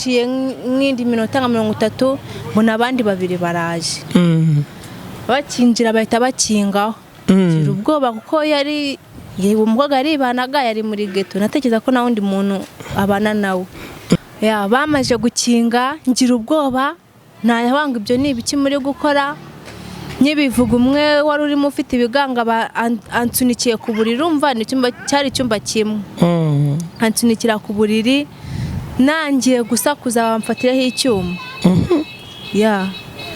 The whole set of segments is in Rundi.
Haciye nk'indi minota nka 30, mbona abandi babiri baraje. Bakinjira bahita bakingaho. Ngira ubwoba kuko yari yewe umukobwa yaribanaga, yari muri ghetto, natekereza ko nta wundi muntu abana nawe. Ya, bamaze gukinga ngira ubwoba, ntayabanga, ibyo ni ibiki muri gukora? Nkibivuga, umwe wari urimo ufite ibiganga ansunikiye ku buriri. Urumva ni icyumba, cyari icyumba kimwe. Ansunikira ku buriri, nangiye gusakuza bamfatiraho icyuma. Ya,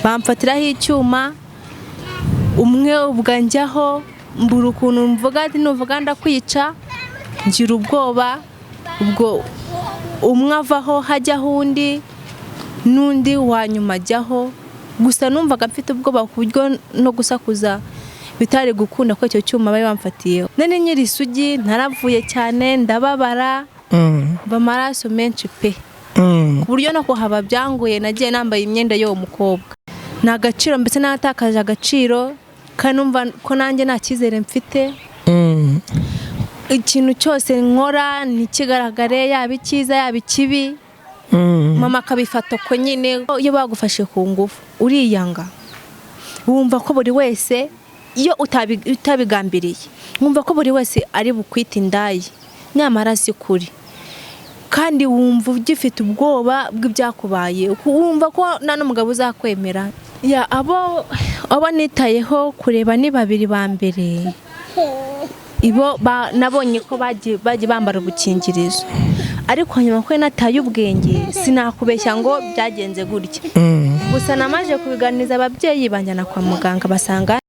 bamfatiraho icyuma. Umwe ubwo njyaho mbura ukuntu mvuga, ati nuvuga ndakwica. Ngira ubwoba. Ubwo umwe avaho hajyaho undi, n'undi wa nyuma ajyaho. Gusa numvaga mfite ubwoba ku buryo no gusakuza bitari gukunda ko icyo cyuma bari bamfatiyeho. None nkiri isugi, naravuye cyane, ndababara, mva amaraso menshi pe, ku buryo no kuhaba byangoye. Nagiye nambaye imyenda y'uwo mukobwa. Ni agaciro mbese, natakaje agaciro, kandi numva ko nanjye nta cyizere mfite. Ikintu cyose nkora ntikigaragare, yaba icyiza yaba ikibi, mama akabifata uko nyine. Iyo bagufashe ku ngufu uriyanga, wumva ko buri wese, iyo utabigambiriye, wumva ko buri wese ari bukwite indaya, nyamara si kuri. Kandi wumva ugifite ubwoba bw'ibyakubaye, wumva ko nta n'umugabo uzakwemera. Ya, abo nitayeho kureba ni babiri ba mbere. Ibo nabonye ko bagiye bambara ubukingirizo, ariko nyuma ko nataye ubwenge, sinakubeshya ngo byagenze gutya. Gusa namaze kubiganiriza ababyeyi, banjyana kwa muganga, basanga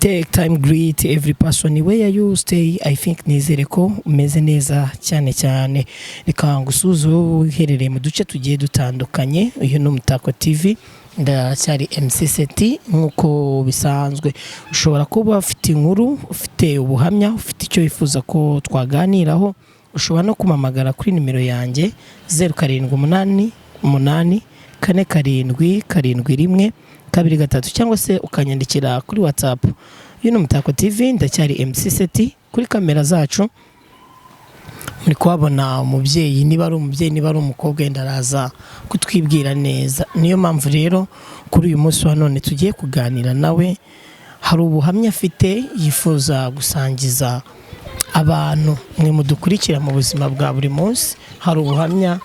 Take time, greet every person where you stay. I think, nizere ko umeze neza cyane cyane. Reka ngusuhuze wowe uherereye mu duce tugiye dutandukanye. Uyu ni Umutako TV, ndacyari MCCT nk'uko bisanzwe. Ushobora kuba ufite inkuru, ufite ubuhamya, ufite icyo wifuza ko twaganiraho. Ushobora no kumpamagara kuri nimero yanjye 0788477123, cyangwa se ukanyandikira kuri WhatsApp. Uyu ni Umutako TV, ndacyari MC Seti. Kuri kamera zacu muri kuhabona umubyeyi, niba ari umubyeyi, niba ari umukobwa, wenda araza kutwibwira neza. Niyo mpamvu rero kuri uyu munsi wa none tugiye kuganira nawe. Hari ubuhamya afite yifuza gusangiza abantu mwe mudukurikira mu buzima bwa buri munsi. Hari ubuhamya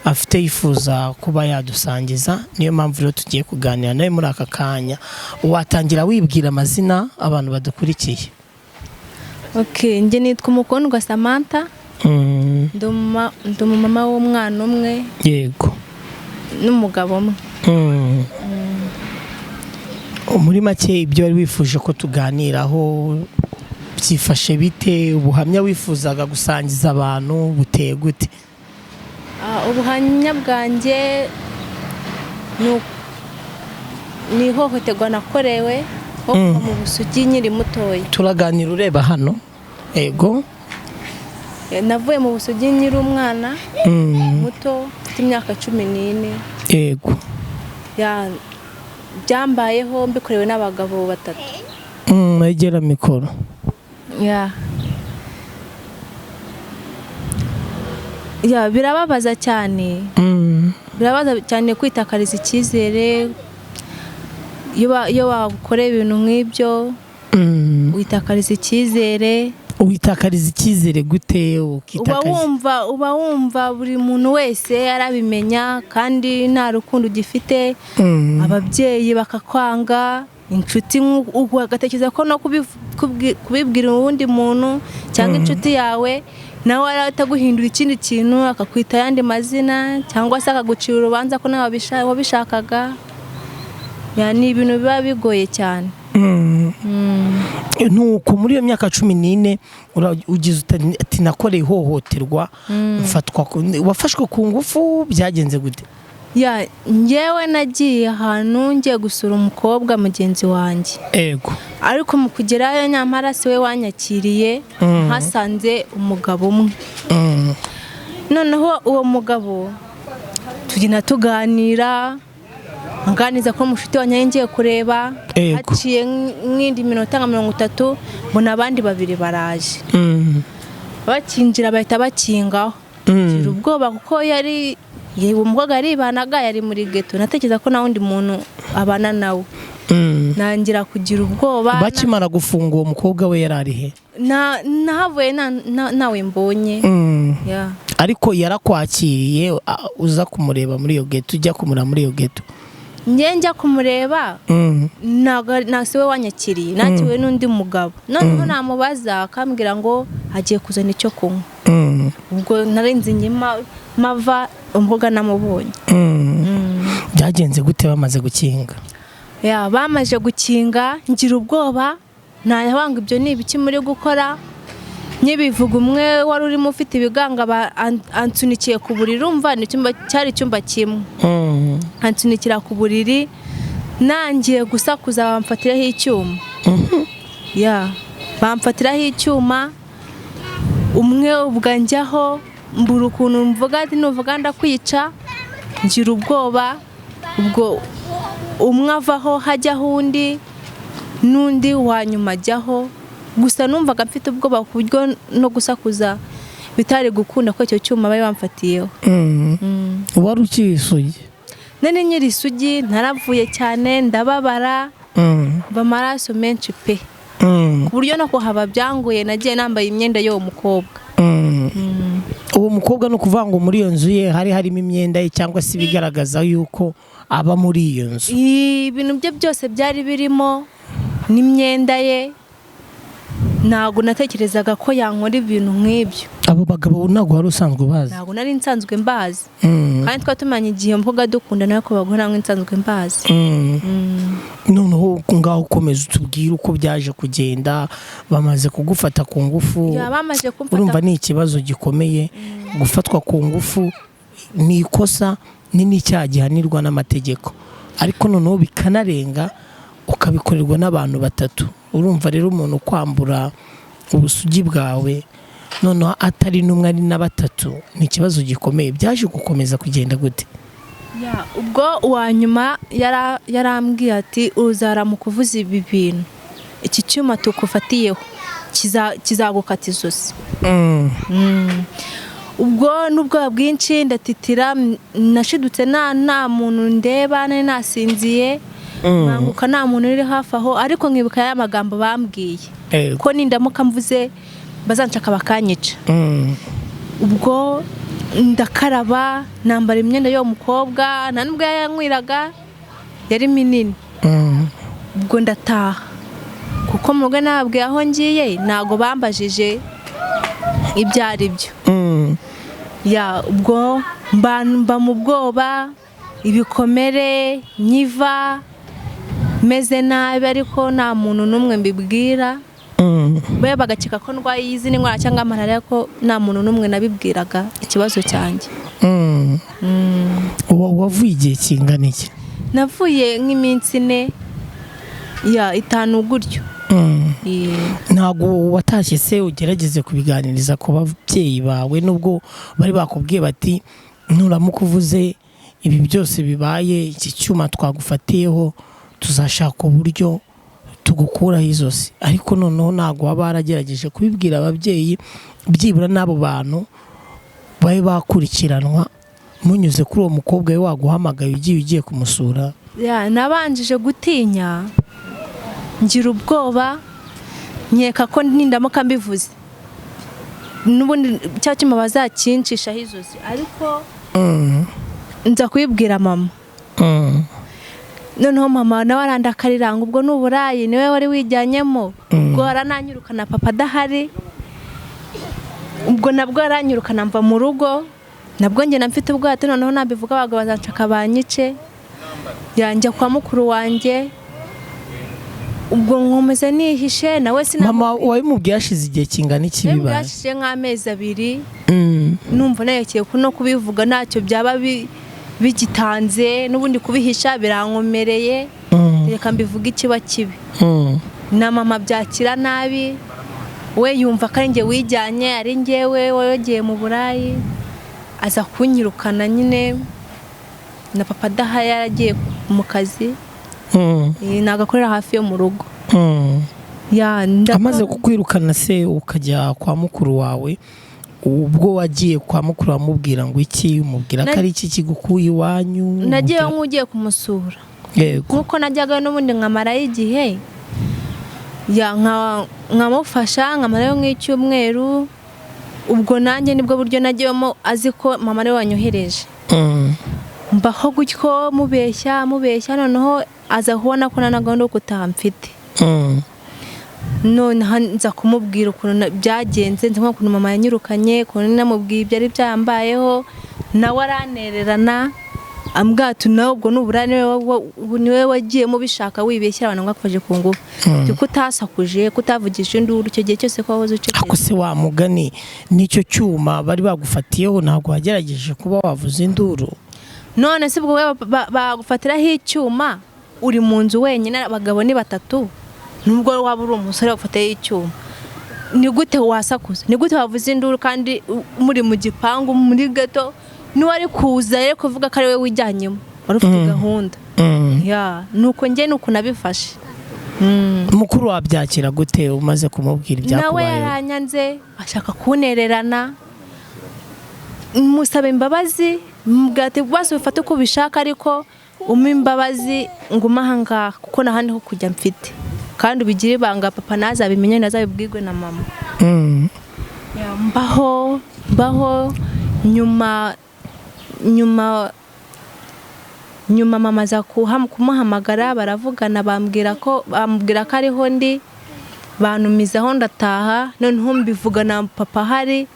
afite yifuza kuba yadusangiza, niyo mpamvu rero tugiye kuganira nawe muri aka kanya. Watangira wibwira amazina abantu badukurikiye. Okay, njye nitwa Umukundwa Samantha. Ndi umumama w'umwana umwe n'umugabo umwe. Muri make, ibyo wari wifuje ko tuganiraho byifashe bite? Ubuhamya wifuzaga gusangiza abantu buteye gute? Ubuhamya bwanjye ni ihohoterwa nakorewe nko kuva mu busugi nkiri mutoya. Turaganira ureba hano, yego. Navuye mu busugi nkiri umwana muto, mfite imyaka 14. Ya, byambayeho mbikorewe n'abagabo batatu. Egera mikoro. Ya, birababaza cyane. Birababaza cyane kwitakariza icyizere. Iyo bagukoreye ibintu nk'ibyo, witakariza icyizere. Witakariza icyizere gute? Uba Ukitakariza wumva buri muntu wese arabimenya kandi nta rukundo ugifite. Ababyeyi bakakwanga, inshuti, ugatekereza ko no kubibwira uwundi muntu cyangwa inshuti yawe, nawe arataguhindura ikindi kintu, akakwita ayandi mazina cyangwa se akagucira urubanza ko nawe wabishakaga. Ya, ni ibintu biba bigoye cyane. Nuko muri iyo myaka 14 ugize ati nakoreye ihohoterwa, mfatwa wafashwe ku ngufu, byagenze gute? Ya, njyewe nagiye ahantu ngiye gusura umukobwa mugenzi wanjye. Ariko mu kugerayo, nyamara si we wanyakiriye. Hasanze umugabo umwe. Noneho uwo mugabo tugenda tuganira. Nganiza ko mushuti wanjye ngiye kureba. Haciye nk'indi minota nka 30 mbona abandi babiri baraje. Bakinjira bahita bakingaho. Ngira ubwoba kuko yari uwo mukobwa yaribanaga, yari muri ghetto, natekereza ko nta wundi muntu abana nawe. Nangira kugira ubwoba. Bakimara gufunga, uwo mukobwa we yari ari he? Nahavuye nawe mbonye. Yeah. Ariko yarakwakiriye uza kumureba muri iyo ghetto, ujya kumureba muri iyo ghetto? Njye njya kumureba, ntabwo si we wanyakiriye, nakiriwe n'undi mugabo. Noneho namubaza akambwira ngo agiye kuzana icyo kunywa. Ubwo narenze inyuma mava umukobwa namubonye. Byagenze gute bamaze gukinga? Ya, bamaze gukinga ngira ubwoba, ntayabanga ibyo ni ibiki muri gukora? Nkibivuga, umwe wari urimo ufite ibiganga ansunikiye ku buriri. Urumva ni icyumba, cyari icyumba kimwe. Ansunikira ku buriri, nangiye gusakuza bamfatiraho icyuma. Ya, bamfatiraho icyuma umwe, ubwo njyaho mbura ukuntu mvuga ati nuvuga ndakwica. Ngira ubwoba. Ubwo umwe avaho hajyaho undi, n'undi wa nyuma ajyaho. Gusa numvaga mfite ubwoba ku buryo no gusakuza bitari gukunda ko icyo cyuma bari bamfatiyeho. Wari ukiri isugi? Nari nkiri isugi, naravuye cyane, ndababara, mva amaraso menshi pe, ku buryo no kuhaba byangoye. Nagiye nambaye imyenda y'uwo mukobwa. Uwo mukobwa, ni ukuvuga ngo muri iyo nzu ye hari harimo imyenda ye cyangwa se ibigaragaza yuko aba muri iyo nzu? Ibintu bye byose byari birimo n'imyenda ye. Ntabwo natekerezaga ko yankora ibintu nk'ibyo. Abo bagabo ntabwo wari usanzwe ubazi? Ntabwo nari nsanzwe mbazi. Kandi twari tumanye igihe mvuga dukundana, ariko bagore ntabwo nsanzwe mbazi. Noneho ngaho ukomeza utubwire uko byaje kugenda bamaze kugufata ku ngufu. Ya, bamaze kumfata. Urumva ni ikibazo gikomeye. Gufatwa ku ngufu ni ikosa, ni n'icyaha gihanirwa n'amategeko, ariko noneho bikanarenga ukabikorerwa n'abantu batatu. Urumva rero umuntu kwambura ubusugi bwawe, noneho atari n'umwe ari na batatu, ni ikibazo gikomeye. Byaje gukomeza kugenda gute? Ya, ubwo uwa nyuma yarambwiye ati uzaramuka uvuze ibi bintu, iki cyuma tukufatiyeho kizagukata izosi. Ubwo n'ubwoba bwinshi ndatitira, nashidutse nta muntu ndeba, nari nasinziye, nkanguka nta muntu uri hafi aho, ariko nkibuka ya magambo bambwiye ko nindamuka mvuze bazanshaka bakanyica. Ubwo ndakaraba, nambara imyenda y'uwo mukobwa, nta nubwo yanywiraga, yari minini. Ubwo ndataha, kuko mu rugo nababwiye aho ngiye, ntabwo bambajije ibyo ari byo. Ya, ubwo mba mu bwoba, ibikomere, nyiva meze nabi, ariko nta muntu n'umwe mbibwira. Be bagakeka ko ndwaye izindi ndwara cyangwa malariya, ko nta muntu n'umwe nabibwiraga ikibazo cyanjye. Wavuye igihe kingana iki? Navuye nk'iminsi 4, ya 5 gutyo. Ntabwo watashye se ugerageze kubiganiriza ku babyeyi bawe, nubwo bari bakubwiye bati nuramuka uvuze ibi byose bibaye, iki cyuma twagufatiyeho tuzashaka uburyo tugukuraho izosi? Ariko noneho ntabwo waba waragerageje kubibwira ababyeyi, byibura n'abo bantu babe bakurikiranwa munyuze kuri uwo mukobwa we waguhamagaye ugiye kumusura? Ya, nabanjije gutinya, ngira ubwoba, nkeka ko nindamuka mbivuze n'ubundi cya cyuma bazakincishaho izosi, ariko nza kubibwira mama. Noneho mama nawe arandakarira ngo ubwo ni uburayi, niwe wari wijyanyemo. Ubwo arananyirukana papa adahari, ubwo nabwo aranyirukana mva mu rugo. Nabwo njye na mfite ubwato, noneho nabivuga abagabo bazanshaka banyice. Yanjya kwa mukuru wanjye, ubwo nkomeza nihishe nawe. Mama wabimubwiye hashize igihe kingana iki bibaye? Hashize nk'amezi 2. Numva narekeye no kubivuga, ntacyo byaba bigitanze, n'ubundi kubihisha birankomereye. Reka mbivuge ikiba kibi. Na mama byakira nabi, we yumva ko ari njye wijyanye, ari njyewe wagiye mu burayi. Aza kunyirukana nyine na papa adahari, yaragiye. mu kazi. Ntabwo akorera hafi yo mu rugo. Amaze kukwirukana se ukajya kwa mukuru wawe, ubwo wagiye kwa mukuru wamubwira ngo iki? Umubwira ko ari iki kigukuye iwanyu? Nagiye nk'ugiye kumusura. Yego. Nk'uko najyaga n'ubundi nkamarayo igihe, nkamufasha nkamarayo nk'icyumweru. Ubwo nanjye nibwo buryo nagiyemo azi ko mama ariwe wanyohereje. Mbaho gutyo mubeshya mubeshya, noneho aza kubona ko nta gahunda yo gutaha mfite. Noneho nza kumubwira ukuntu byagenze, nza ukuntu mama yanyirukanye, ukuntu namubwiye ibyari byambayeho, nawe aranererana ambwira ati nawe ubwo nubura niwe wagiyemo ubishaka wibeshya abantu bagufashe ku ngufu, ko utasakuje, ko utavugije induru icyo gihe cyose, ko wahoze ucecetse. Ako se wa mugani n'icyo cyuma bari bagufatiyeho ntabwo wagerageje kuba wavuza induru? None se ubwo bagufatiraho icyuma uri mu nzu wenyine, abagabo ni batatu, nubwo waba uri umusore bagufatiyeho icyuma, ni gute wasakuza? Ni gute wavuza induru kandi muri mu gipangu muri gato? N'uwari kuza rero kuvuga ko ari we wijyanyemo wari ufite gahunda. Nuko njye nuko nabifashe. Mukuru wabyakira gute umaze kumubwira ibyakubayeho? Nawe yaranyanze ashaka kunererana, musaba imbabazi, mubwira ati bose ubifate uko ubishaka ariko umpe imbabazi ngume aha ngaha kuko nta handi ho kujya mfite, kandi ubigire ibanga papa ntazabimenye ntazabibwirwe na mama. Mbaho mbaho, nyuma nyuma nyuma mama aza kumuhamagara baravugana, bambwira ko bamubwira ko ariho ndi, bantumizaho ndataha. Noneho mbivuga na papa ahari,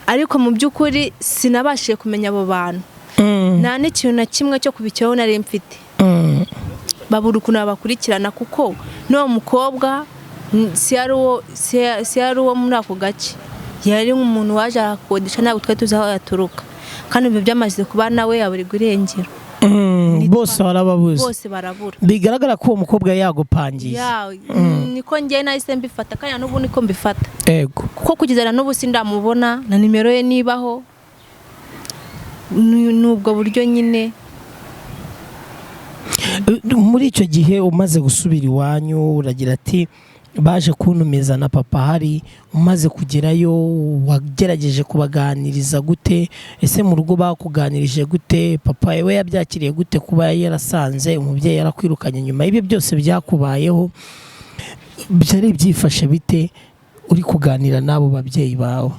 ariko mu by'ukuri sinabashije kumenya abo bantu, nta n'ikintu na kimwe cyo kubikiraho nari mfite. Babura ukuntu babakurikirana kuko n'uwo mukobwa si yari uwo muri ako gace, yari nk'umuntu waje arakodesha, ntabwo twari tuzi aho yaturuka, kandi ibyo byamaze kuba nawe yaburirwa irengero. Bose barababuze. Bose barabura. Bigaragara ko uwo mukobwa yagupangiye. Niko njye nahise mbifata, kandi n'ubu niko mbifata. Yego. Kuko kugeza na n'ubu sindamubona na nimero ye nibaho, ni ubwo buryo nyine. Muri icyo gihe umaze gusubira iwanyu uragira ati baje kuntumiza na papa hari, umaze kugerayo wagerageje kubaganiriza gute? Ese mu rugo bakuganirije gute? Papa we yabyakiriye gute kuba yarasanze umubyeyi yarakwirukanye nyuma y'ibyo byose byakubayeho? Byari byifashe bite uri kuganira n'abo babyeyi bawe?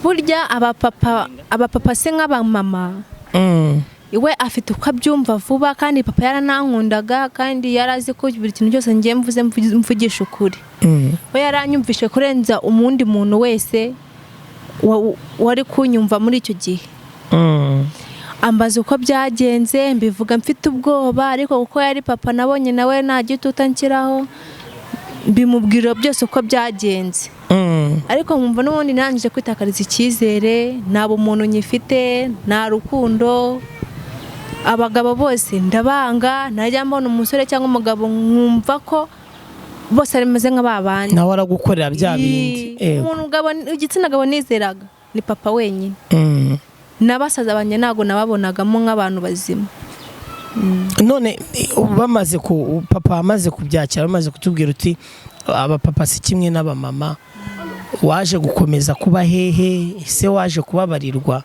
Burya abapapa se nk'abamama, we afite uko abyumva vuba, kandi papa yaranankundaga kandi yari azi ko buri kintu cyose ngiye mvuze mvugisha ukuri. We yaranyumvishe kurenza umundi muntu wese wari kunyumva muri icyo gihe. Ambaza uko byagenze, mbivuga mfite ubwoba, ariko kuko yari papa nabonye nawe nta gituta nshyiraho, mbimubwira byose uko byagenze. Ariko nkumva n'ubundi narangije kwitakariza icyizere, nta bumuntu nyifite, nta rukundo, abagabo bose ndabanga, najya mbona umusore cyangwa umugabo nkumva ko bose bameze nk'ababandi. Nawe aragukorera bya bindi. Umuntu igitsina gabo nizeraga ni papa wenyine. Na basaza banjye ntabwo nababonagamo nk'abantu bazima. None bamaze ku papa amaze kubyakira, bamaze kutubwira uti abapapa si kimwe n'abamama, waje gukomeza kuba hehe? Ese waje kubabarirwa,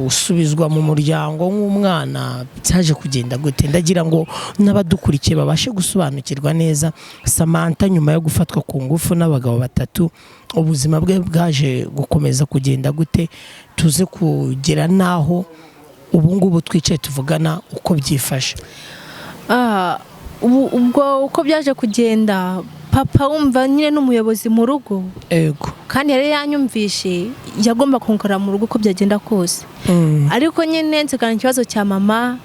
usubizwa mu muryango nk'umwana? Byaje kugenda gute? Ndagira ngo n'abadukurikiye babashe gusobanukirwa neza Samantha nyuma yo gufatwa ku ngufu n'abagabo batatu, ubuzima bwe bwaje gukomeza kugenda gute, tuze kugera n'aho ubu ngubu twicaye tuvugana uko byifashe. Ubwo uko byaje kugenda, papa wumva nyine n'umuyobozi mu rugo, Yego. kandi yari yanyumvishe, yagomba kunkorera mu rugo uko byagenda kose. Ariko nyine nsigarana ikibazo cya mama.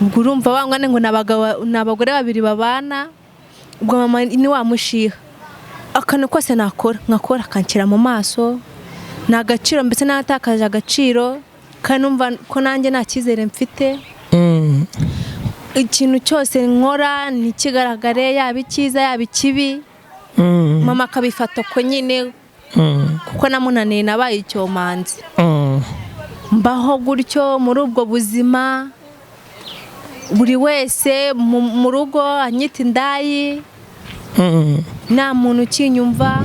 Ubwo urumva wangane ngo ni abagore babiri babana, ubwo mama ni wamushiha akantu kose nakora nkakora akanshyira mu maso, ni agaciro mbese natakaje agaciro, kandi numva ko nanjye nta cyizere mfite. Ikintu cyose nkora ntikigaragare, yaba icyiza yaba ikibi, mama akabifata uko nyine, kuko namunaniye nabaye icyomanzi. Mbaho gutyo muri ubwo buzima. Buri wese mu rugo anyita indayi, nta muntu ukinyumva,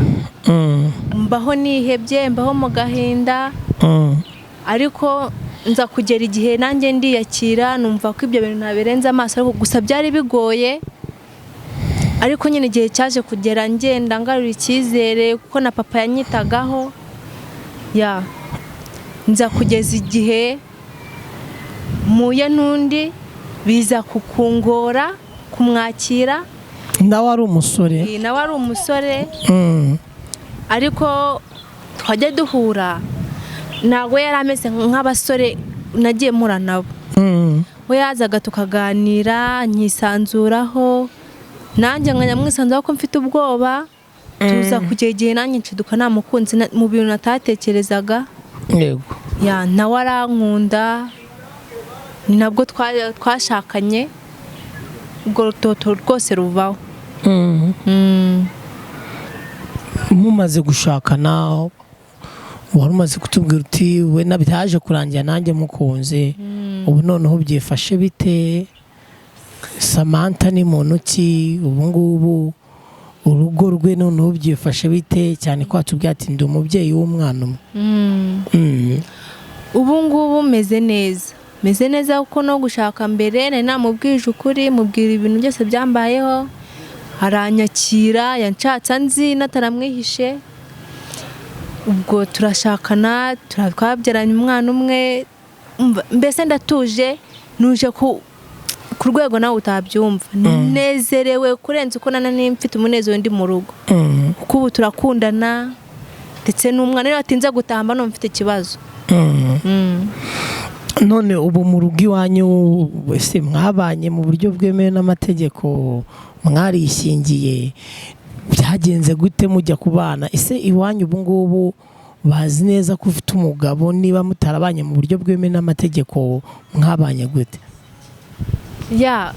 mbaho nihebye, mbaho mu gahinda. Ariko nza kugera igihe nanjye ndiyakira, numva ko ibyo bintu ntabirenze amaso, ariko gusa byari bigoye. Ariko nyine igihe cyaje kugera ngenda ngarura icyizere, kuko na papa yanyitagaho. Ya, nza kugeza igihe muye n'undi, biza kukungora kumwakira. Nawe ari umusore? Nawe ari umusore. Ariko twajya duhura, ntabwo yari ameze nk'abasore nagiye mpura nabo. We yazaga tukaganira, nkisanzuraho, nanjye nkajya mwisanzuraho ko mfite ubwoba. Tuza kugera igihe nanjye nshiduka nta mukunzi mu bintu natatekerezaga. Ya, nawe arankunda, ni nabwo twashakanye, urwo rutoto rwose ruvaho. Mumaze gushakana, wari umaze kutubwira uti we byaje kurangira nanjye mukunze. Ubu noneho byifashe bite? Samantha ni muntu ki ubu ngubu? Urugo rwe noneho byifashe bite, cyane ko watubwiye ati ndi umubyeyi w'umwana umwe? Ubu ngubu meze neza, meze neza, kuko no gushaka mbere nari namubwije ukuri, mubwira ibintu byose byambayeho, aranyakira, yanshatse anzi nataramwihishe. Ubwo turashakana, twabyaranye umwana umwe. Mbese ndatuje, nuje ku rwego nawe utabyumva, nezerewe kurenza uko nari mfite umunezero ndi mu rugo, kuko ubu turakundana, ndetse n'umwana iyo atinze gutaha mba numva mfite ikibazo. None ubu mu rugo iwanyu ese mwabanye mu buryo bwemewe n'amategeko, mwarishingiye, byagenze gute mujya kubana? Ese iwanyu ubu ngubu bazi neza ko ufite umugabo? Niba mutarabanye mu buryo bwemewe n'amategeko, mwabanye gute? Ya,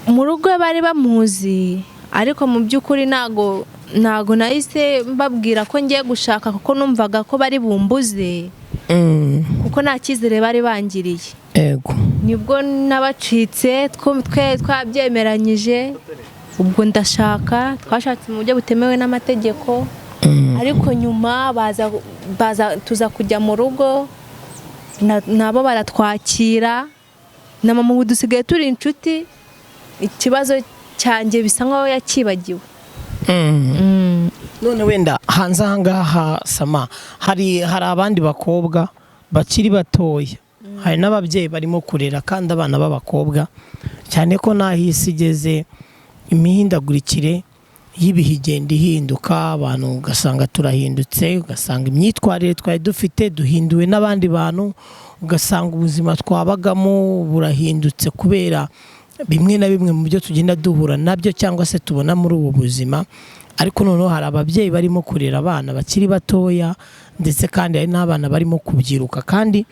mu rugo bari bamuzi, ariko mu by'ukuri ntago nahise mbabwira ko ngiye gushaka, kuko numvaga ko bari bumbuze, kuko nta cyizere bari bangiriye. Nibwo nabacitse, twe twabyemeranyije, ubwo ndashaka, twashatse mu buryo butemewe n'amategeko. Ariko nyuma baza tuza kujya mu rugo, nabo baratwakira, na mama ubu dusigaye turi inshuti. Ikibazo cyanjye bisa nkaho yakibagiwe. None wenda hanze aha ngaha, Sama, hari abandi bakobwa bakiri batoya, hari n'ababyeyi barimo kurera kandi abana b'abakobwa, cyane ko n'aho isi igeze, imihindagurikire y'ibihe igenda ihinduka, abantu ugasanga turahindutse, ugasanga imyitwarire twari dufite duhinduwe n'abandi bantu, ugasanga ubuzima twabagamo burahindutse kubera bimwe na bimwe mu byo tugenda duhura nabyo cyangwa se tubona muri ubu buzima. Ariko noneho hari ababyeyi barimo kurera abana bakiri batoya, ndetse kandi hari n'abana barimo kubyiruka, kandi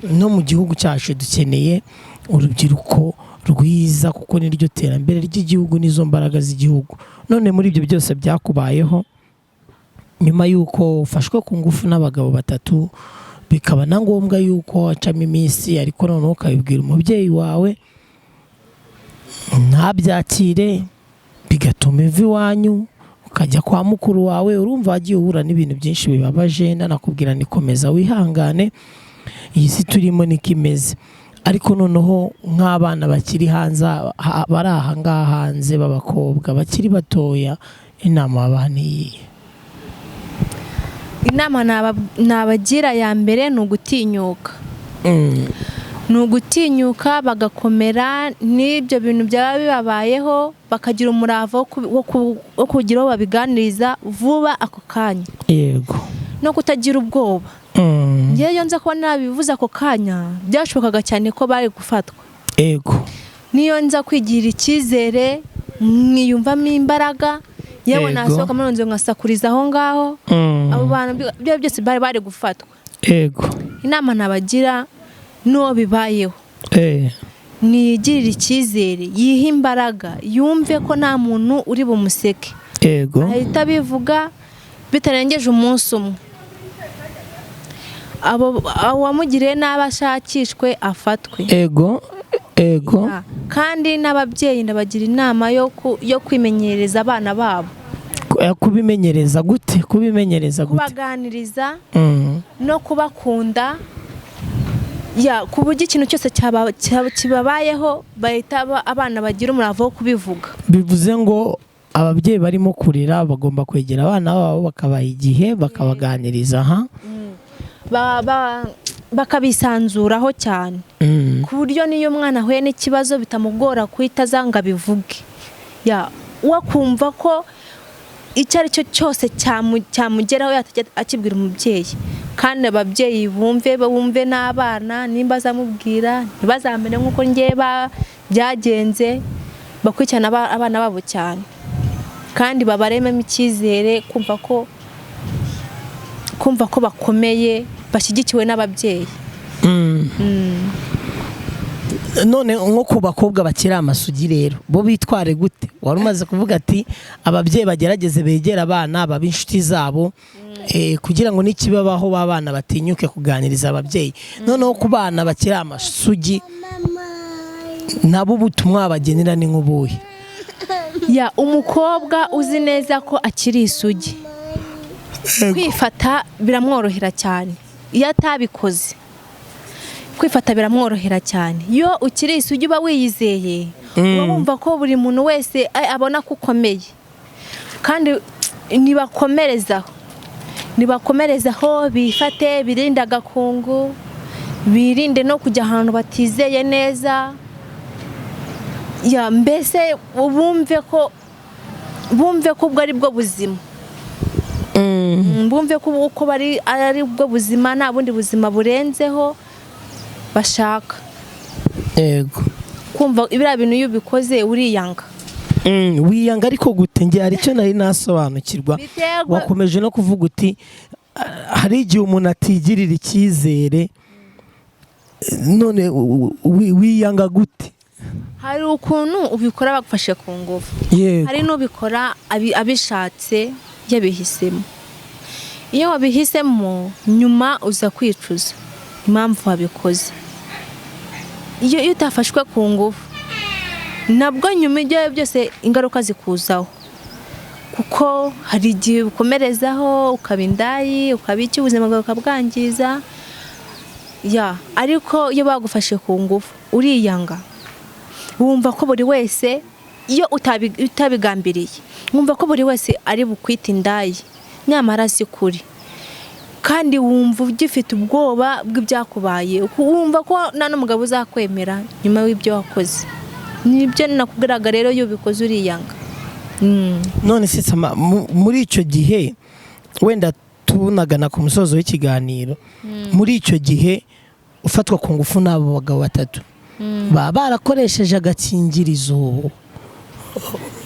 no mu gihugu cyacu dukeneye urubyiruko rwiza, kuko niryo terambere ry'igihugu, n'izo mbaraga z'igihugu. None muri ibyo byose byakubayeho nyuma y'uko ufashwe ku ngufu n'abagabo batatu, bikaba na ngombwa y'uko wacamo iminsi, ariko noneho ukabibwira umubyeyi wawe ntabyakire, bigatuma uva iwanyu ukajya kwa mukuru wawe, urumva wagiye uhura n'ibintu byinshi bibabaje. Nanakubwira ni komeza wihangane, iyi si turimo niko imeze. Ariko noneho nk'abana bakiri hanze, bari aha ngaha hanze b'abakobwa bakiri batoya, inama wabaha ni iyihe? Inama nabagira ya mbere ni ugutinyuka, ni ugutinyuka bagakomera n'ibyo bintu byaba bibabayeho, bakagira umurava wo kugira uwo babiganiriza vuba ako kanya, no kutagira ubwoba. Ngewe iyo nza kuba nabivuze ako kanya, byashobokaga cyane ko bari gufatwa. Niyo nza kwigirira icyizere, nkiyumvamo imbaraga, yewe, nasohoka muri nzu nkasakuriza aho ngaho, abo bantu ibyo byose bari gufatwa. Inama nabagira n'uwo bibayeho, niyigirire icyizere, yihe imbaraga, yumve ko nta muntu uri bumuseke, ahita abivuga bitarengeje umunsi umwe, abo uwamugiriye nabi ashakishwe afatwe. Ego ego. Ya. Kandi n'ababyeyi ndabagira inama yo kwimenyereza abana babo. Kubimenyereza gute? Kubimenyereza gute? Kubaganiriza no kubakunda, ku buryo ikintu cyose kibabayeho bahita abana bagira umurava wo kubivuga. Bivuze ngo ababyeyi barimo kurera bagomba kwegera abana babo, bakabaha igihe, bakabaganiriza. Bakabisanzuraho cyane, ku buryo n'iyo umwana ahuye n'ikibazo bitamugora guhita aza ngo abivuge. Wakumva ko icyo ari cyo cyose cyamugeraho yatajya akibwira umubyeyi. Kandi ababyeyi bumve n'abana, nimba azamubwira ntibazamere nk'uko njye byagenze, bakurikirana abana babo cyane, kandi babarememo icyizere, kumva ko bakomeye, bashyigikiwe n'ababyeyi. None nko ku bakobwa bakiri amasugi rero, bo bitware gute? Wari umaze kuvuga ati ababyeyi bagerageze begera abana, babe inshuti zabo, kugira ngo n'ikibabaho b'abana batinyuke kuganiriza ababyeyi. Noneho ku bana bakiri amasugi nabo, ubutumwa bagenera ni nk'ubuhe? Umukobwa uzi neza ko akiri isugi, kwifata biramworohera cyane. Iyo atabikoze, kwifata biramworohera cyane. Iyo ukiri isugi uba wiyizeye, uba wumva ko buri muntu wese abona ko ukomeye. Kandi nibakomerezaho, bifate, birinde agakungu, birinde no kujya ahantu batizeye neza. Mbese bumve ko ubwo ari bwo buzima, bumve ko uko bari ari bwo buzima, nta bundi buzima burenzeho bashaka. Kumva biriya bintu, iyo ubikoze uriyanga. Wiyanga ariko gute? Nge hari icyo nari nasobanukirwa. Wakomeje no kuvuga uti hari igihe umuntu atigirira icyizere. None wiyanga gute? Hari ukuntu ubikora bagufashe ku ngufu, hari n'ubikora abishatse, yabihisemo. Iyo wabihisemo, nyuma uza kwicuza impamvu wabikoze. Iyo utafashwe ku ngufu, nabwo nyuma ibyo byose ingaruka zikuzaho, kuko hari igihe ukomerezaho ukaba indaya, ukaba iki, ubuzima bwawe ukabwangiza. Ariko iyo bagufashe ku ngufu uriyanga, wumva ko buri wese, iyo utabigambiriye, wumva ko buri wese ari bukwite indaya, nyamara si kuri. Kandi wumva ugifite ubwoba bw'ibyakubaye, wumva ko nta n'umugabo uzakwemera nyuma y'ibyo wakoze. Nibyo nakubwiraga rero, iyo ubikoze uriyanga. None se Sama, muri icyo gihe, wenda tunagana ku musozo w'ikiganiro, muri icyo gihe ufatwa ku ngufu n'abo bagabo batatu, baba barakoresheje agakingirizo?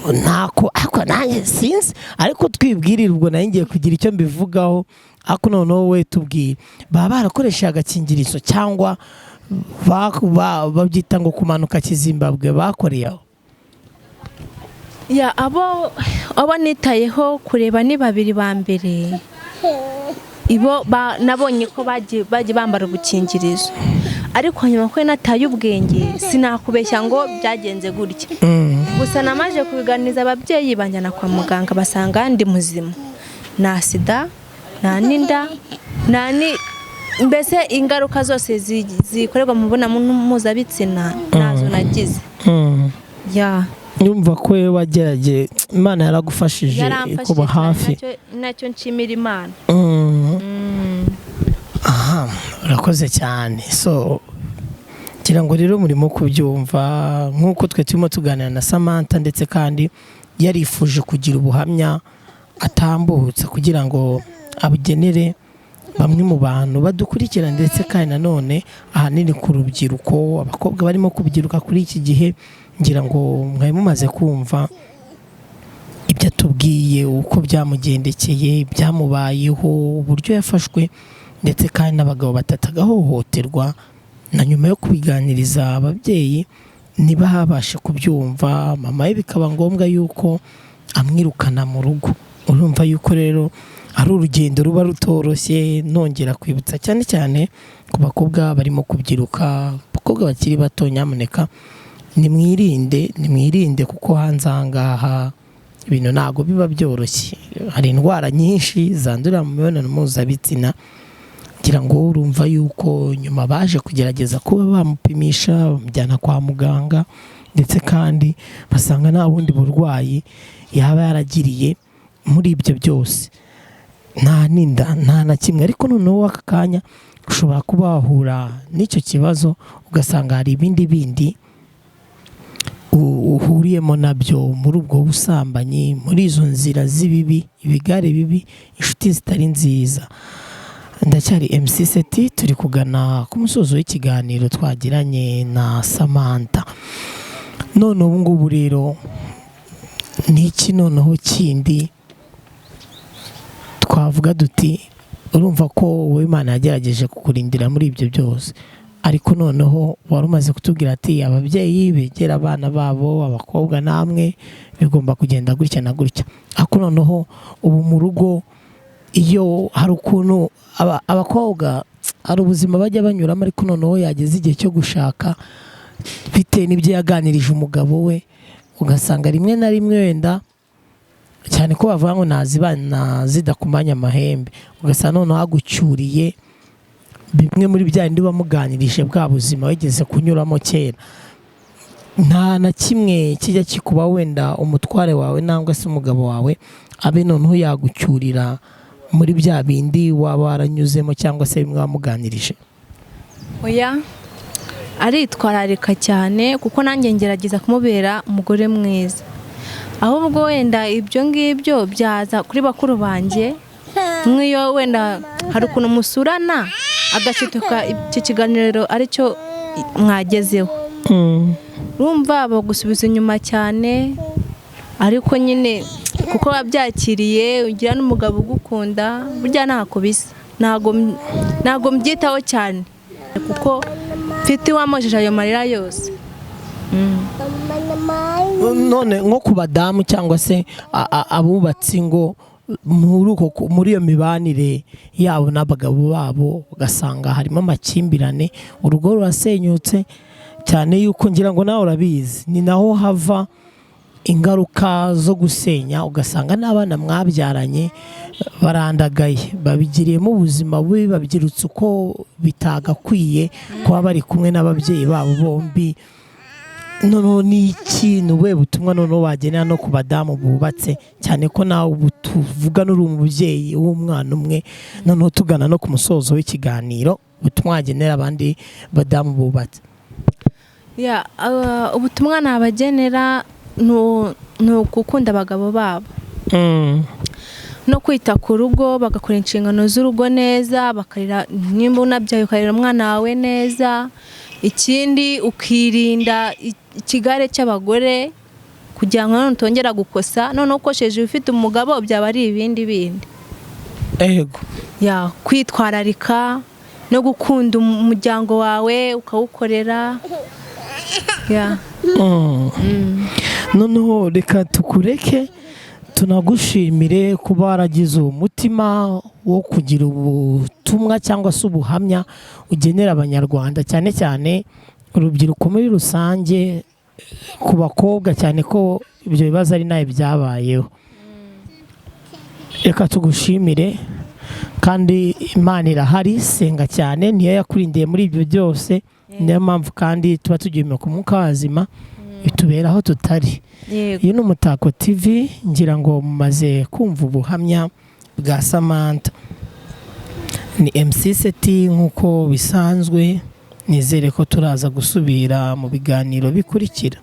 Ntako, ariko nanjye sinzi, ariko twibwirire. Ubwo nayo ngiye kugira icyo mbivugaho, ariko noneho we tubwire: baba barakoresheje agakingirizo cyangwa babyita ngo kumanuka kizimbabwe bakoreye aho? Abo nitayeho kureba ni babiri ba mbere. Ibo nabonye ko bagiye bambara ubukingirizo, ariko nyuma ko nataye ubwenge, sinakubeshya ngo byagenze gutya. Gusa namaze kubiganiriza ababyeyi, banjyana kwa muganga, basanga ndi muzima, nta sida, nta n'inda, nta ni mbese ingaruka zose zikorerwa mu mibonano mpuzabitsina ntazo nagize. Yumva ko wowe wagerageje, Imana yaragufashije. Yaramfashije ikuba cyane. Hafi. Nacyo nshimira Imana. Aha, urakoze cyane. So ngira ngo rero murimo kubyumva nk'uko twe turimo tuganira na Samantha, ndetse kandi yarifuje kugira ubuhamya atambutsa kugira ngo abugenere bamwe mu bantu badukurikira, ndetse kandi nanone ahanini ku rubyiruko, abakobwa barimo kubyiruka kuri iki gihe. Ngira ngo mwari mumaze kumva ibyo atubwiye, uko byamugendekeye, ibyamubayeho, uburyo yafashwe ndetse kandi n'abagabo batatu agahohoterwa, na nyuma yo kubiganiriza ababyeyi ntibahabashe kubyumva, mama we bikaba ngombwa yuko amwirukana mu rugo. Urumva yuko rero ari urugendo ruba rutoroshye. Nongera kwibutsa cyane cyane ku bakobwa barimo kubyiruka, abakobwa bakiri bato, nyamuneka Nimwirinde, nimwirinde, kuko hanze aha ngaha ibintu ntabwo biba byoroshye. Hari indwara nyinshi zandurira mu mibonano mpuzabitsina. Ngira ngo urumva yuko nyuma baje kugerageza kuba bamupimisha, bamujyana kwa muganga, ndetse kandi basanga nta bundi burwayi yaba yaragiriye muri ibyo byose, nta n'inda, nta na kimwe. Ariko noneho aka kanya ushobora kuba wahura n'icyo kibazo, ugasanga hari ibindi bindi uhuriyemo nabyo muri ubwo busambanyi, muri izo nzira z'ibibi, ibigare bibi, inshuti zitari nziza. Ndacyari MC Seti, turi kugana ku musozo w'ikiganiro twagiranye na Samantha. None ubu ngubu rero ni iki noneho kindi twavuga duti urumva ko wowe Imana yagerageje kukurindira muri ibyo byose, ariko noneho wari umaze kutubwira ati ababyeyi begera abana babo, abakobwa namwe bigomba kugenda gutya na gutya. Ariko noneho ubu mu rugo iyo hari ukuntu abakobwa hari ubuzima bajya banyuramo, ariko noneho yageze igihe cyo gushaka, bitewe n'ibyo yaganirije umugabo we, ugasanga rimwe na rimwe wenda, cyane ko bavuga ngo ntazibana zidakumanya amahembe, ugasanga noneho agucyuriye bimwe muri bya bindi wamuganirije, bwa buzima wigeze kunyuramo kera. Nta na kimwe kijya kikuba wenda umutware wawe nangwa se umugabo wawe abe noneho yagucyurira muri bya bindi waba waranyuzemo cyangwa se bimwe wamuganirije? Oya, aritwararika cyane, kuko nanjye ngerageza kumubera umugore mwiza. Ahubwo wenda ibyo ngibyo byaza kuri bakuru banjye, nk'iyo wenda hari ukuntu musurana agashituka icyo kiganiro aricyo mwagezeho, urumva bagusubiza inyuma cyane. Ariko nyine kuko wabyakiriye, ugira n'umugabo ugukunda, burya ntako bisa. Ntabwo mbyitaho cyane kuko mfite uwamojeje ayo marira yose. None nko ku badamu cyangwa se abubatsi ngo muri iyo mibanire yabo n'abagabo babo, ugasanga harimo amakimbirane, urugo rurasenyutse, cyane yuko ngira ngo nawe urabizi, ni naho hava ingaruka zo gusenya, ugasanga n'abana mwabyaranye barandagaye, babigiriyemo ubuzima bubi, babyirutse uko bitagakwiye kuba bari kumwe n'ababyeyi babo bombi. Noneho ni iki, ni ubuhe butumwa noneho wagenera no ku badamu bubatse, cyane ko nawe ubu tuvuga n'uri umubyeyi w'umwana umwe? Noneho tugana no ku musozo w'ikiganiro, ubutumwa wagenera abandi badamu bubatse? Yeah, ubutumwa nabagenera ni ugukunda abagabo babo no kwita ku rugo, bagakora inshingano z'urugo neza, bakarera, nimba unabyaye ukarera umwana wawe neza. Ikindi, ukirinda ikigare cy'abagore kugira ngo nanone utongera gukosa. Noneho ukosheje ufite umugabo byaba ari ibindi bindi. Yeah, kwitwararika no gukunda umuryango wawe, ukawukorera, yeah. Noneho reka tukureke, tunagushimire kuba waragize uwo mutima wo kugira ubutumwa cyangwa se ubuhamya ugenera Abanyarwanda, cyane cyane urubyiruko muri rusange, ku bakobwa, cyane ko ibyo bibazo ari nawe byabayeho. Reka tugushimire, kandi Imana irahari, senga cyane, niyo yakurindiye muri ibyo byose. Niyo mpamvu kandi tuba tugiye ku mwuka wazima bitubera aho tutari. Iyi ni Umutako TV. Ngira ngo mumaze kumva ubuhamya bwa Samantha. Ni MC Seti nk'uko bisanzwe, nizere ko turaza gusubira mu biganiro bikurikira.